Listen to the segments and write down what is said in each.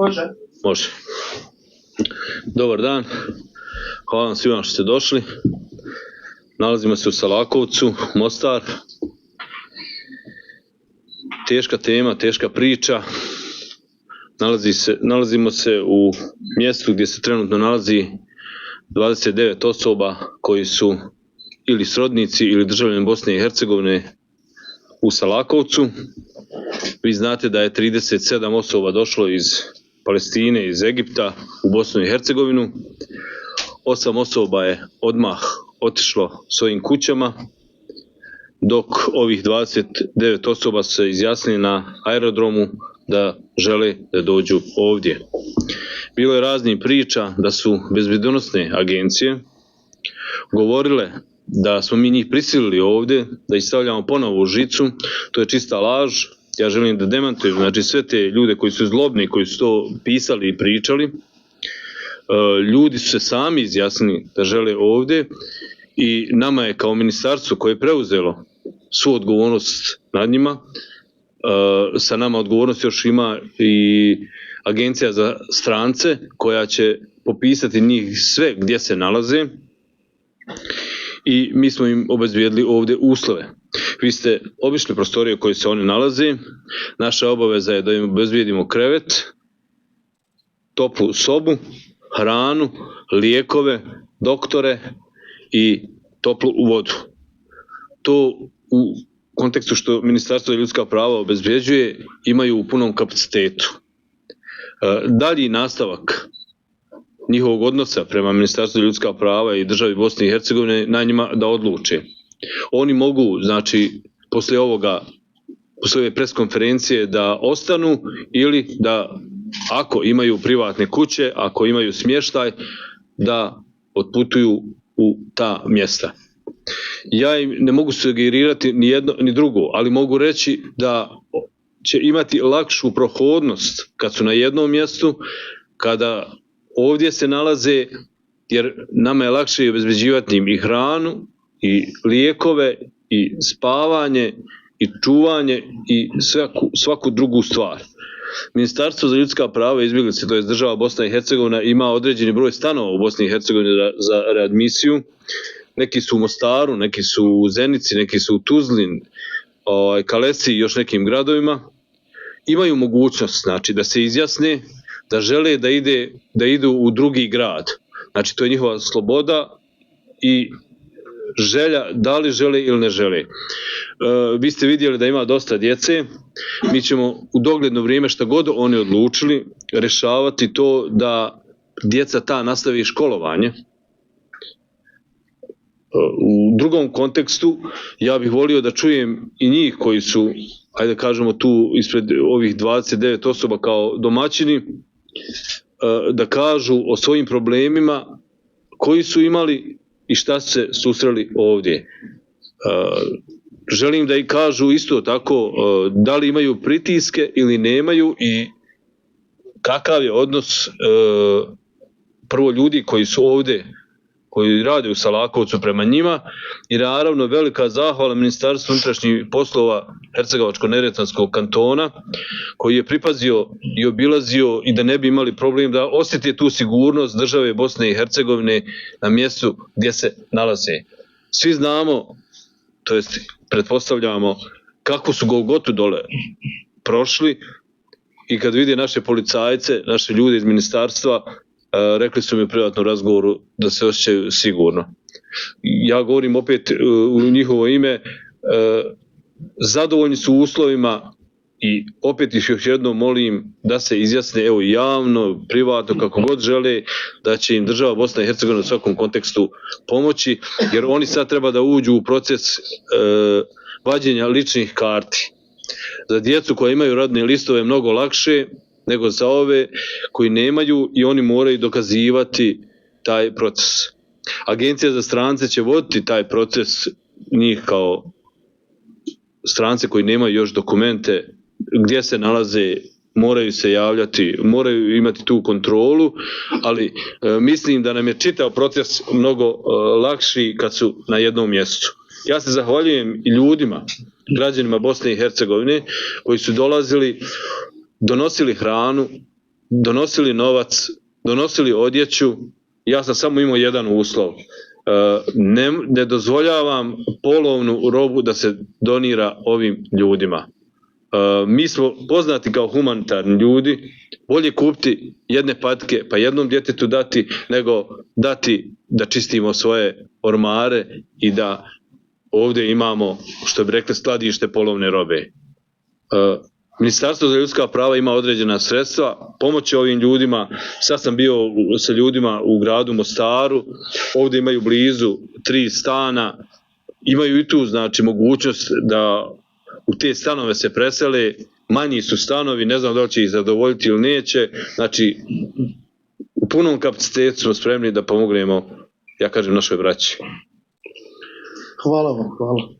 Može. Može. Dobar dan. Hvala vam svima što ste došli. Nalazimo se u Salakovcu, Mostar. Teška tema, teška priča. Nalazimo se u mjestu gdje se trenutno nalazi 29 osoba koji su ili srodnici ili državljani Bosne i Hercegovine u Salakovcu. Vi znate da je 37 osoba došlo iz Palestine, iz Egipta u Bosnu i Hercegovinu. 8 osoba je odmah otišlo svojim kućama, dok ovih 29 osoba se izjasnili na aerodromu da žele da dođu ovdje. Bilo je raznih priča da su bezbjednosne agencije govorile da smo mi njih prisilili ovdje, da ih stavljamo ponovo u žicu. To je čista laž. Ja želim da demantujem, znači sve te ljude koji su zlobni, koji su to pisali i pričali. Ljudi su se sami izjasnili da žele ovdje i nama je kao ministarstvo koje je preuzelo svu odgovornost nad njima, sa nama odgovornost još ima i Agencija za strance koja će popisati njih sve gdje se nalaze i mi smo im obezbijedili ovdje uslove. Vi ste obišli prostorije koje se oni nalaze. Naša obaveza je da im obezbijedimo krevet, toplu sobu, hranu, lijekove, doktore i toplu vodu. To u kontekstu što Ministarstvo za ljudska prava obezbjeđuje imaju u punom kapacitetu. Dalji nastavak njihovog odnosa prema Ministarstvu za ljudska prava i državi Bosne i Hercegovine na njima da odluče. Oni mogu, znači, poslije ove preskonferencije da ostanu ili da, ako imaju privatne kuće, ako imaju smještaj, da otputuju u ta mjesta. Ja im ne mogu sugerirati ni jedno ni drugo, ali mogu reći da će imati lakšu prohodnost kad su na jednom mjestu, kada ovdje se nalaze, jer nama je lakše obezbeđivati im i hranu, i lijekove, i spavanje, i čuvanje, i svaku drugu stvar. Ministarstvo za ljudska prava i izbjeglice, to je država Bosna i Hercegovina, ima određeni broj stanova u Bosni i Hercegovini za readmisiju. Neki su u Mostaru, neki su u Zenici, neki su u Tuzli, Kalesi i još nekim gradovima. Imaju mogućnost, znači, da se izjasne da žele da idu u drugi grad. Znači, to je njihova sloboda i želja, da li žele ili ne žele. Vi ste vidjeli da ima dosta djece. Mi ćemo u dogledno vrijeme, šta god oni odlučili, rješavati to da djeca ta nastavi školovanje. U drugom kontekstu ja bih volio da čujem i njih koji su, ajde kažemo tu ispred ovih 29 osoba kao domaćini, da kažu o svojim problemima koji su imali i šta su se susreli ovdje. Želim da i kažu isto tako da li imaju pritiske ili nemaju i kakav je odnos prvo ljudi koji su ovdje, koji rade u Salakovcu prema njima, i naravno velika zahvala Ministarstvu unutrašnjih poslova Hercegovačko-neretvanskog kantona koji je pripazio i obilazio i da ne bi imali problem da osjeti tu sigurnost države Bosne i Hercegovine na mjestu gdje se nalaze. Svi znamo, to jest pretpostavljamo, kako su Golgotu dole prošli i kad vide naše policajce, naše ljude iz ministarstva, rekli su mi u privatnom razgovoru da se osjećaju sigurno. Ja govorim opet u njihovo ime, zadovoljni su uslovima i opet ih još jednom molim da se izjasne, evo, javno, privatno, kako god žele, da će im država Bosna i Hercegovina u svakom kontekstu pomoći, jer oni sad treba da uđu u proces vađenja ličnih karti. Za djecu koja imaju radne listove mnogo lakše nego za ove koji nemaju i oni moraju dokazivati taj proces. Agencija za strance će voditi taj proces njih kao strance koji nemaju još dokumente, gdje se nalaze, moraju se javljati, moraju imati tu kontrolu, ali mislim da nam je čitav proces mnogo lakši kad su na jednom mjestu. Ja se zahvaljujem i ljudima, građanima Bosne i Hercegovine koji su dolazili, donosili hranu, donosili novac, donosili odjeću. Ja sam samo imao jedan uslov. Ne dozvoljavam polovnu robu da se donira ovim ljudima. Mi smo poznati kao humanitarni ljudi, bolje kupiti jedne patke pa jednom djetetu dati, nego dati da čistimo svoje ormare i da ovdje imamo, što bi rekli, skladište polovne robe. Ministarstvo za ljudska prava ima određena sredstva pomoći ovim ljudima. Sad sam bio sa ljudima u gradu Mostaru, ovdje imaju blizu 3 stana, imaju i tu znači mogućnost da u te stanove se presele, manji su stanovi, ne znam da li će ih zadovoljiti ili neće, znači u punom kapacitetu smo spremni da pomognemo, ja kažem, našoj braći. Hvala vam, hvala.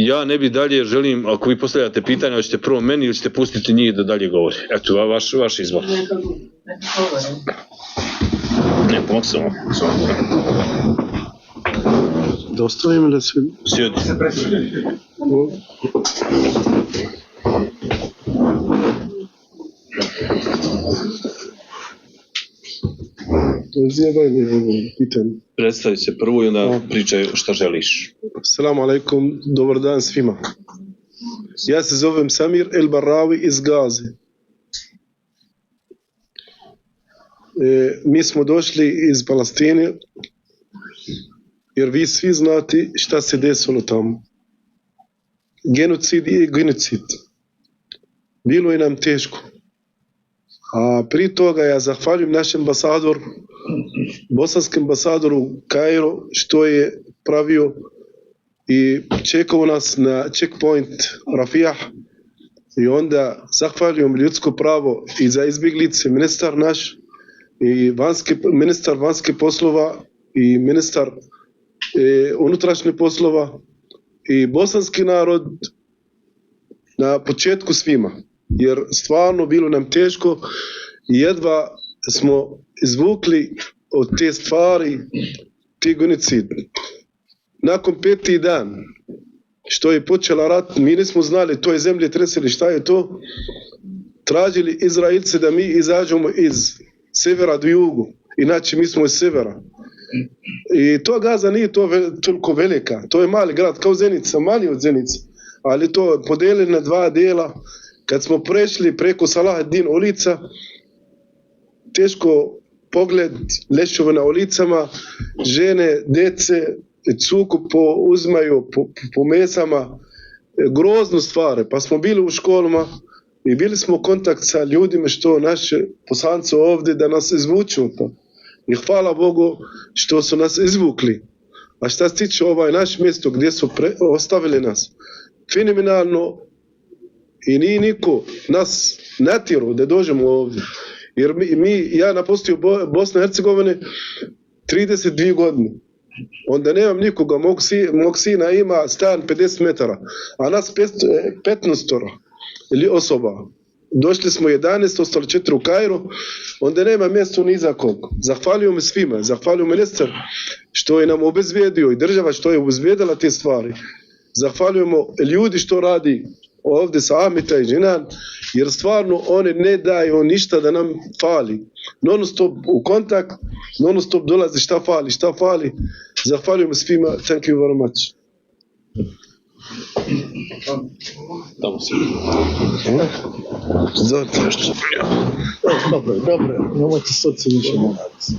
Ja ne bi dalje, želim, ako vi postavljate pitanja, hoćete prvo meni ili ćete pustiti njih da dalje govori. Eto, vaš izbor. Ne, pomogu samo. Da ostavim ili da se... Sjedi. Predstavi se prvo i onda pričaj šta želiš. Assalamu alaikum, dobar dan svima. Ja se zovem Samir El Barrawi iz Gaze. Mi smo došli iz Palestine jer vi svi znate šta se desilo tamo. Genocid i genocid. Bilo je nam teško. A prije toga ja zahvaljujem našem ambasadoru, bosanskom ambasadoru Kairo, što je pravio i čekao nas na checkpoint Rafah. I onda zahvaljujem ljudsko pravo i za izbjeglice, ministar naš, i ministar vanjskih poslova i ministar unutrašnjih poslova i bosanski narod na početku svima. Jer stvarno bilo nam teško i jedva smo izvukli od te stvari te genocid. Nakon 5. dan što je počela rat, mi nismo znali, to je zemlje tresili, šta je to, tražili Izraelci da mi izađemo iz severa do jugu, inače mi smo iz severa. I to Gaza nije toliko velika, to je mali grad, kao Zenica, mali od Zenice, ali to je podeljeno na 2 dijela. Kad smo prešli preko Salah ad-Din ulica, teško pogled, lešove na ulicama, žene, dece, cuku uzmaju po mesama, grozno stvari. Pa smo bili u školama i bili smo u kontakt sa ljudima što naši poslanci ovdje da nas izvuču to. I hvala Bogu što su nas izvukli. A šta se tiče naš mjesto gdje su ostavili nas, fenomenalno. I nije niko nas natjerao da dođemo ovdje. Jer ja napustio Bosne i Hercegovine 32 godine. Onda nemam nikoga, mog sina ima stan 50 metara, a nas 15 osoba. Došli smo 11, ostali 4 u Kairu, onda nema mjesta ni za kog. Zahvaljujem svima, zahvaljujem ministar što je nam obezbijedio i država što je obezbijedila te stvari. Zahvaljujemo ljudi što radi ovdje sa Amita i Žinan, jer stvarno oni ne daju ništa da nam fali. Non stop u kontakt, non stop dolazi šta fali. Zahvaljujem svima, thank you very much. Dobro, nemojte se više morati.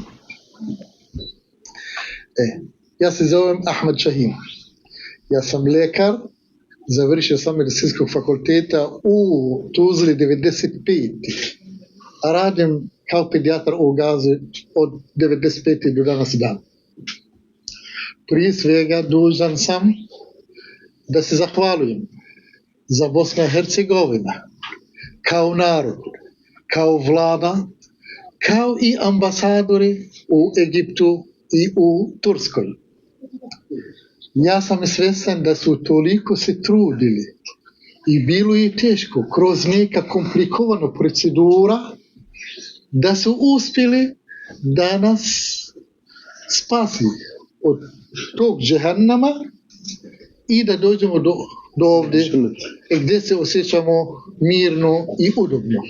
Ja se zovem Ahmed Šahin. Ja sam lekar, završio sam medicinskog fakulteta u Tuzli 95. A radim kao pedijatar u Gazi od 95. do danas dan. Prije svega dužan sam da se zahvalujem za Bosna i Hercegovina kao narod, kao vlada, kao i ambasadori u Egiptu i u Turskoj. Ja sam svjestan da su toliko se trudili i bilo je teško kroz neka komplikovana procedura da su uspjeli da nas spasi od tog džehannama i da dođemo do ovdje gdje se osjećamo mirno i udobno.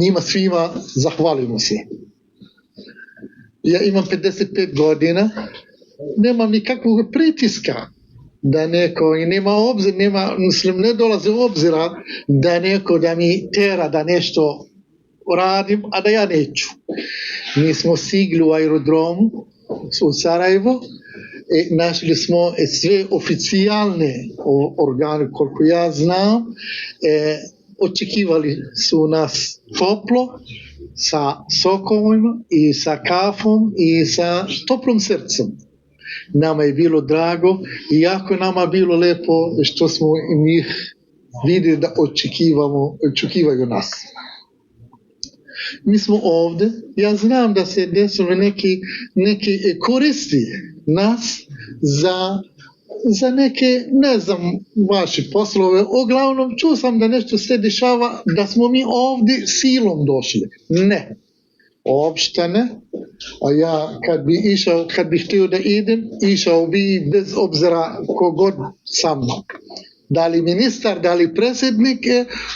njima svima zahvalimo se. Ja imam 55 godina, nemam nikakvog pritiska da neko, i nema obzir, ne dolazi u obzira da neko da mi tera da nešto radim, a da ja neću. Mi smo stigli u aerodromu u Sarajevo, našli smo sve oficijalne organe, koliko ja znam, očekivali su nas toplo, sa sokovima i sa kafom i sa toplom srcem. Nama je bilo drago i jako nama bilo lepo što smo njih vidjeli da očekivaju nas. Mi smo ovdje, ja znam da se desilo neki koristi nas za neke, ne znam, vaše poslove. Uglavnom, čuo sam da nešto se dešava, da smo mi ovdje silom došli. Ne, uopšte ne. A ja kad bi htio da idem, išao bi bez obzira kogod sa mnom. Da li ministar, da li predsjednik,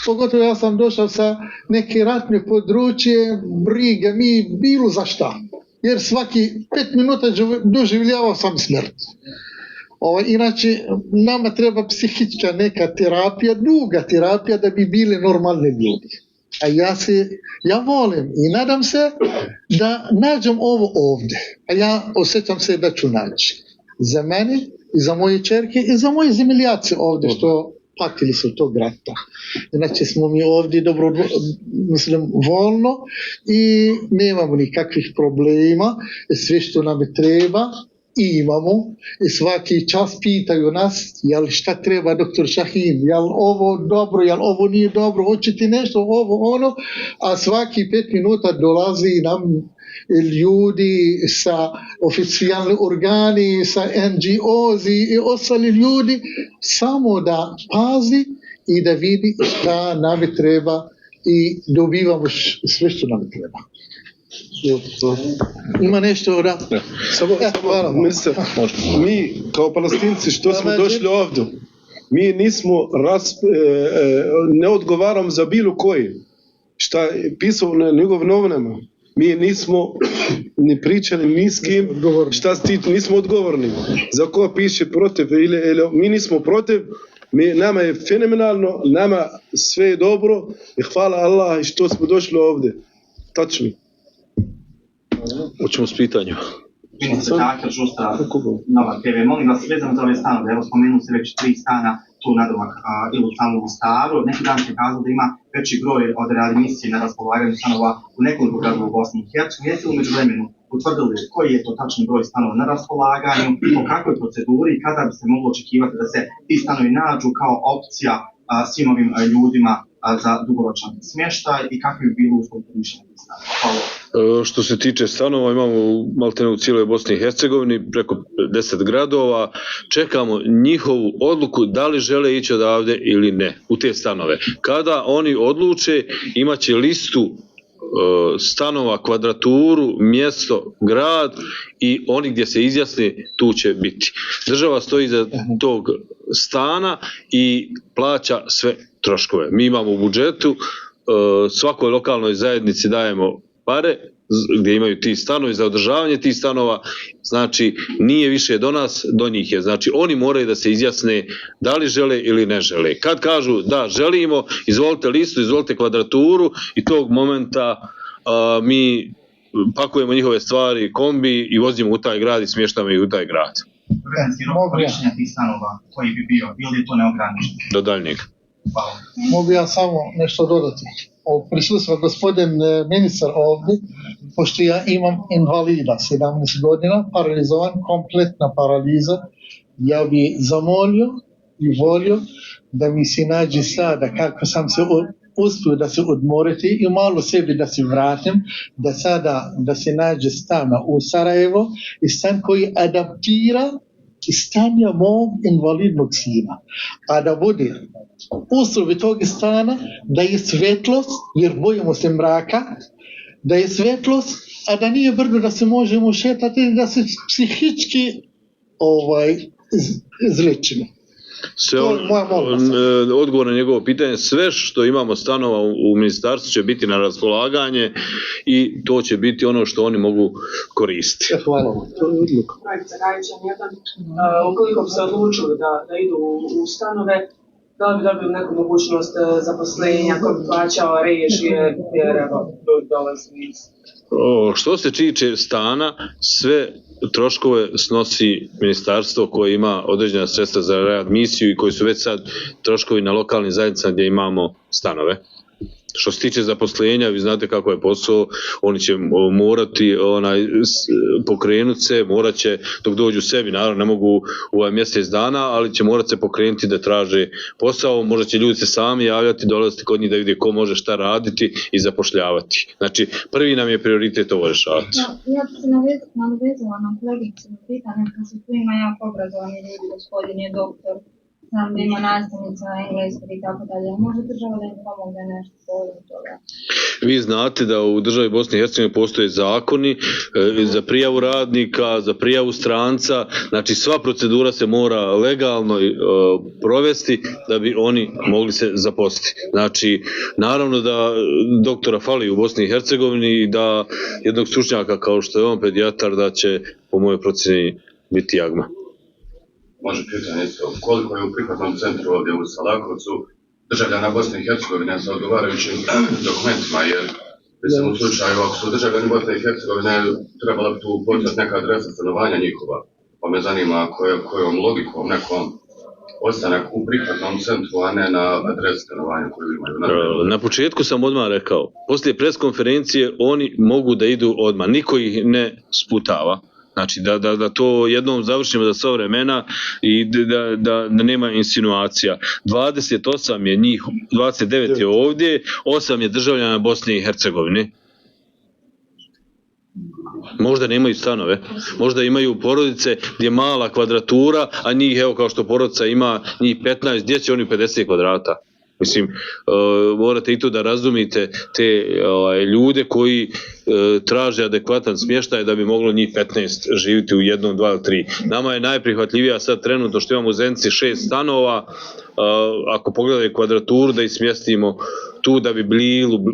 pogotovo ja sam došao sa neke ratne područje, briga mi bilo za šta. Jer svaki 5 minuta doživljavao sam smrt. Inače, nama treba psihička neka terapija, duga terapija da bi bili normalni ljudi. A ja volim i nadam se da nađem ovo ovdje. A ja osjećam se da ću naći. Za mene i za moje čerke i za moje zemljace ovdje što patili su tog rata. Inače smo mi ovdje voljno i nemamo nikakvih problema. Sve što nam treba imamo i svaki čas pitaju nas jel šta treba doktor Šahin, jel ovo dobro, jel ovo nije dobro, hoćete nešto, ovo, ono, a svaki 5 minuta dolazi nam ljudi sa oficijalni organi, sa NGOs i ostali ljudi, samo da pazi i da vidi šta nam treba i dobivamo sve što nam treba. Ima nešto da... Ministar, mi kao Palestinci što smo došli ovdje, mi ne odgovaram za bilo koji šta je pisao na njegov novinama. Mi nismo ni pričali ni s kim, šta stiti, nismo odgovorni. Za ko piše protiv ili mi nismo protiv, nama je fenomenalno, nama sve je dobro i hvala Allah što smo došli ovdje. Tačno. Hoćemo s pitanjem. Ministar Čakir, Žustra, Nova TV. Molim vas, vezano za ove stanove, evo spomenuli se već 3 stana tu nadomak ili u samom Mostaru. Neki dan ste kazali da ima veći broj od readmisije na raspolaganju stanova u nekoliko gradova u Bosni i Hercegovini. Jeste u međuvremenu utvrdili koji je to tačni broj stanova na raspolaganju, po kakvoj proceduri i kada bi se moglo očekivati da se ti stanovi nađu kao opcija svim ovim ljudima za dugoročan smještaj i kakvi bi bilo uslovi mišljenja tih stanova? Hvala. Što se tiče stanova, imamo maltene u cijeloj Bosni i Hercegovini, preko 10 gradova, čekamo njihovu odluku da li žele ići odavde ili ne u te stanove. Kada oni odluče, imaće listu stanova, kvadraturu, mjesto, grad i oni gdje se izjasne tu će biti. Država stoji iza tog stana i plaća sve troškove. Mi imamo u budžetu, svakoj lokalnoj zajednici dajemo pare gdje imaju ti stanovi za održavanje tih stanova, znači nije više do nas, do njih je. Znači oni moraju da se izjasne da li žele ili ne žele. Kad kažu da želimo, izvolite listu, izvolite kvadraturu i tog momenta mi pakujemo njihove stvari, kombi i vozimo u taj grad i smještamo ih u taj grad. Vremenski rok korištenja tih stanova koji bi bio, ili je to neograničeno? Do daljnjeg. Hvala. Mogu ja samo nešto dodati. Prisustva gospodin ministar ovdje, pošto ja imam invalida 17 godina, paralizovan, kompletna paraliza, ja bi zamolio i volio da mi se nađe sada kako sam se uspio da se odmoriti i malo sebi da se vratim, da sada da se nađe stana u Sarajevo i stan koji adaptira stanja mog invalidnog sina, a da bude uslovi tog stana da je svetlost, jer bojimo se mraka, da je svetlost, a da nije brdo da se možemo šetati, da se psihički izlečimo. Sve To je moja molba sad. odgovor na njegovo pitanje, sve što imamo stanova u ministarstvu će biti na raspolaganje i to će biti ono što oni mogu koristiti. Hvala vam. To je odluka. Projekta Gajićan 1, ukoliko bi se odlučili da idu u stanove, da li bi dobili neku mogućnost zaposlenja, ko bi plaćao režije, jer evo, ljudi dolaze iz... Što se tiče stana, sve troškove snosi ministarstvo koje ima određena sredstva za readmisiju i koji su već sad troškovi na lokalnim zajednicama gdje imamo stanove. Što se tiče zaposlenja, vi znate kako je posao, oni će morati pokrenuti se, morat će dok dođu sebi, naravno ne mogu u ovaj mjesec dana, ali će morat se pokrenuti da traže posao, možda će ljudi se sami javljati, dolaziti kod njih da vide ko može šta raditi i zapošljavati. Znači, prvi nam je prioritet ovo rešavati. Ja ću se nadovezala na kolegicu na pitanje, kad se tu ima jako obrazovani ljudi, gospodin je doktor, znam da ima nastavnica engleskog i tako dalje. Može država da im pomogne nešto od toga? Vi znate da u državi Bosne i Hercegovine postoje zakoni za prijavu radnika, za prijavu stranca, znači sva procedura se mora legalno provesti da bi oni mogli se zaposliti. Znači, naravno da doktora fali u Bosni i Hercegovini i da jednog stručnjaka kao što je on pedijatar da će po mojoj procjeni biti jagma. Može pitanje isto, koliko je u prihvatnom centru ovdje u Salakovcu državljana Bosne i Hercegovine sa odgovarajućim dokumentima, jer mislim u slučaju ako su državljani Bosne i Hercegovine trebala bi tu početi neka adresa stanovanja njihova, pa me zanima kojom logikom nekom ostanak u prihvatnom centru, a ne na adresi stanovanja koju imaju. Na početku sam odmah rekao, poslije preskonferencije oni mogu da idu odmah, niko ih ne sputava. Znači da to jednom završimo za sva vremena i da nema insinuacija. 28 je njih, 29 je ovdje, 8 je državljana Bosne i Hercegovine. Možda nemaju stanove, možda imaju porodice gdje je mala kvadratura, a njih, evo kao što porodica ima njih 15, gdje će oni 50 kvadrata? Mislim, morate i to da razumite te ljude koji traže adekvatan smještaj da bi moglo njih 15 živjeti u jednom, dva ili tri. Nama je najprihvatljivija sad trenutno što imamo u Zenici 6 stanova, ako pogledaju kvadraturu da ih smjestimo tu da bi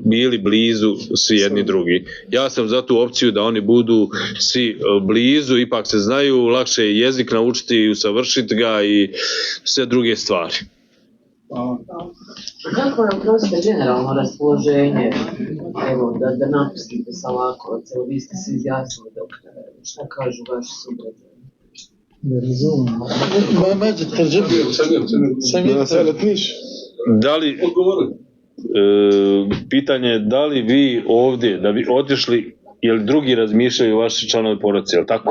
bili blizu svi jedni drugi. Ja sam za tu opciju da oni budu svi blizu, ipak se znaju, lakše je jezik naučiti i usavršiti ga i sve druge stvari. Kako je oprostite generalno raspoloženje, evo, da napustite Salakovac, evo, vi ste se izjasnili doktore, šta kažu vaši sugrađani? Ne razumem. Mađe, Da li, pitanje je da li vi ovdje, da bi otišli, jel drugi razmišljaju vaši članovi porodice, jel tako?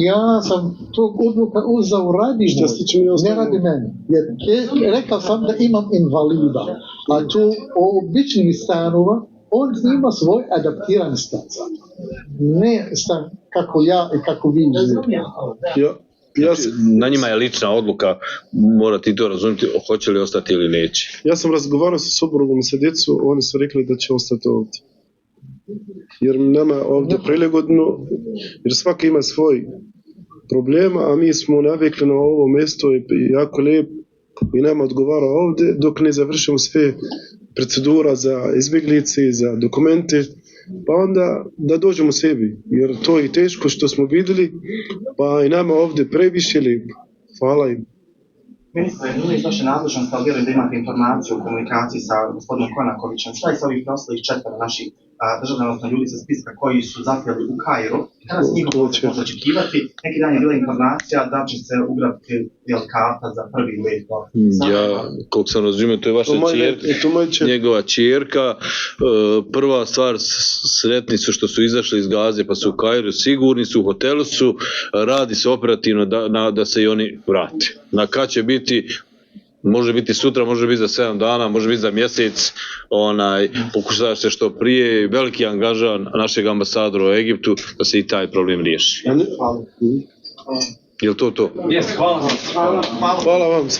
Ja sam tog odluka uzao radi ne radi mene. Jer rekao sam da imam invalida, a tu običnih stanova, on ima svoj adaptiran stan. Ne stan kako ja i kako vi živite. Na njima je lična odluka, morate i to razumjeti, hoće li ostati ili neće. Ja sam razgovarao sa suprugom i sa djecu, oni su rekli da će ostati ovdje. Jer nama ovdje prilagodno, jer svaki ima svoj problem, a mi smo navikli na ovo mjesto i jako lijepo i nama odgovara ovdje dok ne završimo sve procedura za izbjeglice i za dokumente, pa onda da dođemo sebi, jer to je teško što smo vidjeli, pa i nama ovdje previše lijepo. Hvala im. Ministre, nije iz vaše nadležnosti, ali vjerujem da imate informaciju o komunikaciji sa gospodinom Konakovićem. Šta je sa ovih preostalih 4 naših državljana, odnosno ljudi sa spiska koji su zapeli u Kairu? Kada se njihov može očekivati? Neki dan je bila informacija da će se ugrabiti karta za prvi let. Ja, koliko sam razumio, to je vaša njegova ćerka. Prva stvar, sretni su što su izašli iz Gaze pa su u Kairu, sigurni su, u hotelu su, radi se operativno da se i oni vrati. Na kad će biti, može biti sutra, može biti za 7 dana, može biti za mjesec, pokušava se što prije, veliki angažman našeg ambasadora u Egiptu da se i taj problem riješi. Hvala. Je li to? Hvala vam. Hvala vam.